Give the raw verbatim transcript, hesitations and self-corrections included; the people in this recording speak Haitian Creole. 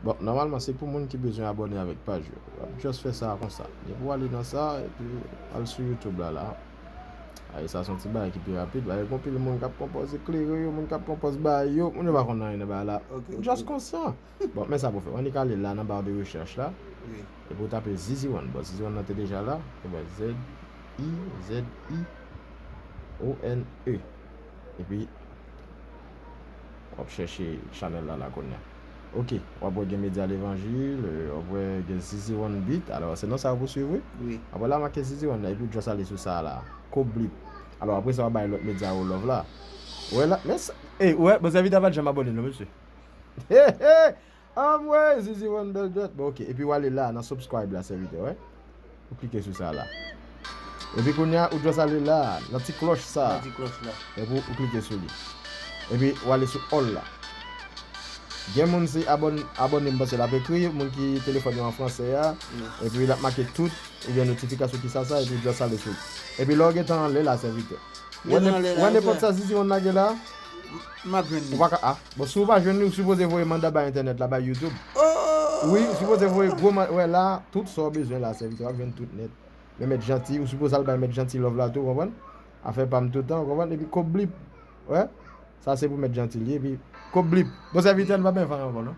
Bon, nòmalman, se pou moun ki bezwen abòne avèk paj yo. W ap just fè sa konsa. Depi w ale nan sa, epi al sou YouTube la, la. Ay, sa se yon ti bagay ki pi rapid. Bagay, gen anpil moun k ap pran pòz eklere yo, moun kap pran pòz bagay yo, moun yo pa konn anyen nan bagay la. Ok, ok. Just konsa. Bon, men sa pou fè. W annik ale la nan barre de recherche la. Wi. Epi w tape Zizi One. Bon, Zizi One nan te deja la. Se ba Z I Z I O N E. Epi, w ap chèche chanèl la, la kounye a. Ok, w ap wè gen Medya Levanjil, euh, w ap wè gen Zizi One Beat. Alò, se non sa w pou swiv, wi. Wi. Apre la, make Zizi One la, epi w just ale sou sa la. Koblip. Alò, apre sa, w ap bay lòt medya yo love la. Wè la, men sa, ey, wè, bon, sèvitè pa t janm abòne, non, mesye. He, he! Anmwey, Zizi One bèl dwèt. Bon, ok. Epi w ale la, nan subscribe la, sèvitè, wè. Ou klike sou sa la. Epi kounye a, ou just ale la, nan ti klòch sa. Nan ti klòch la. Epi ou klike sou li. Epi w ale sou all la. Gen moun se abòn-, abòne, m panse l ap ekri, moun ki telefòn yo an fransè a. Wi. Epi l ap make tout, oubyen notifikasyon ki sa sa, epi just ale sou li. Epi lè w gentan anlè la, sèvitè. Wè Gentan nèp-, anlè la, wè nenpòt frè. Sa Zizi One lage la, M ap jwenn ou li. pa ka, ah, bon, si w pa jwenn li, ou sipoze voye manda bay entènèt la, bay YouTube. Oh! Wi, ou sipoze voye gwo man-, wè la, tout sa w bezwen la, sèvitè, w ap jwenn tout nèt. Men Mèt Janti, ou sipoze al bay Mèt Janti love la tou, w konprann? Afè pa m tout tan, w konprann? Epi Koblip, wè, sa se pou Mèt Janti li, epi Koblip. Bon, sèvitè, nou pa byen fè ankò, non?